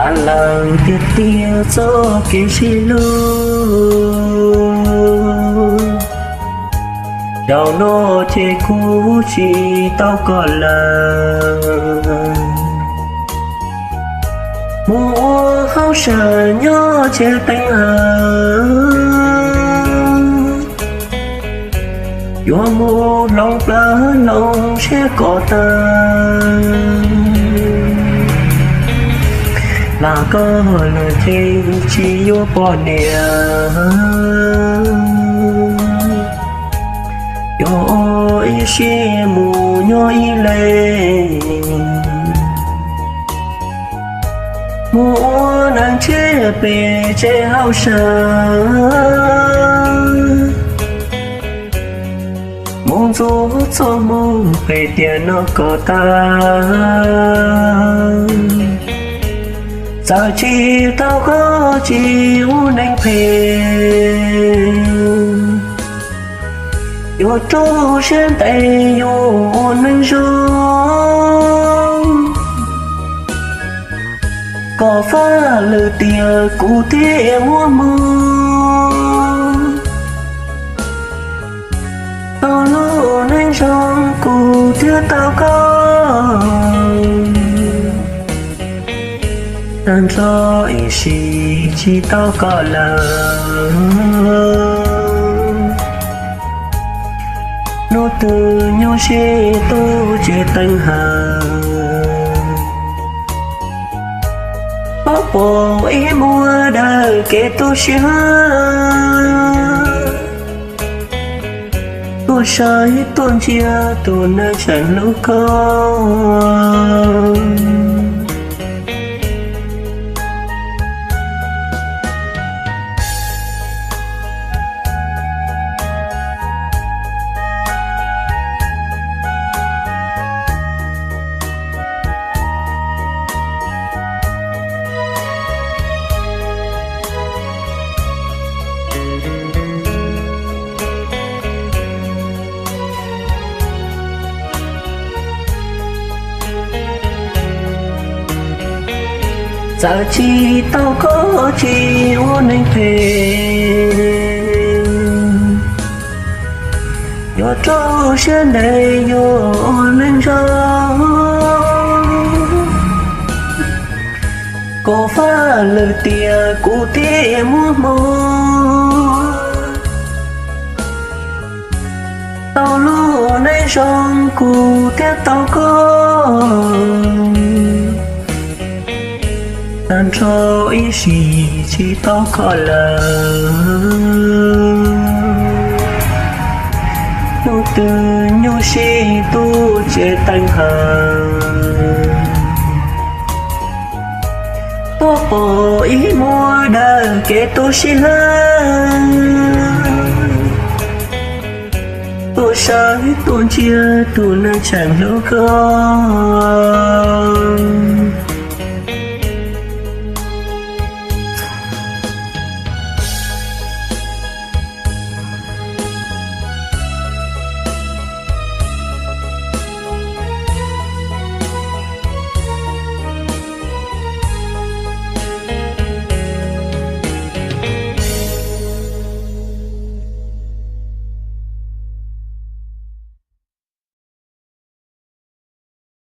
Tham lawm tiag tiag txoj kev sib hlub, zaum no ces kuv tsis tau koj lawm. Mus ua hauj sam nyob tsev teev hawm, yuav mus hloov plawv hloov siab kom tag, lam koj lawm ces tsis yuav poj niam. Yuav ua ib sim mus nyob ib leeg, mus ua neeg tshiab pem tsev hauj sam, mus ntxuav txoj hmoo pem tiam no kom tag, txawm tsis tau koj tsis ua neeg phem, yuav rau siab ntev yuav ua neeg zoo. Kom faj lwm tiam kuv thiaj muaj hmoo, tau lub neej zoo kuv thiaj tau koj. Tag nrho ib sim tsis tau koj lawm, hnub twg nyuaj siab tuaj tsev teev hawm, pab pom ib muag dawm kev tu siab, tuaj saib tuaj ntsia tus neeg tseem hlub koj. Txawm tsis tau koj tsis ua neeg phem, yuav rau siab ntev yuav ua neeg zoo. Kom faj lwm tiam kuv thiaj muaj hmoo, tau lub neej zoo kuv thiaj tau koj. Tag nrho ib sim tsis tau koj lawm, hnub twg nyuaj siab tuaj tsev teev hawm, pab pom ib muag dawm kev tu siab, tuaj saib tuaj ntsia tus neeg tseem hlub koj.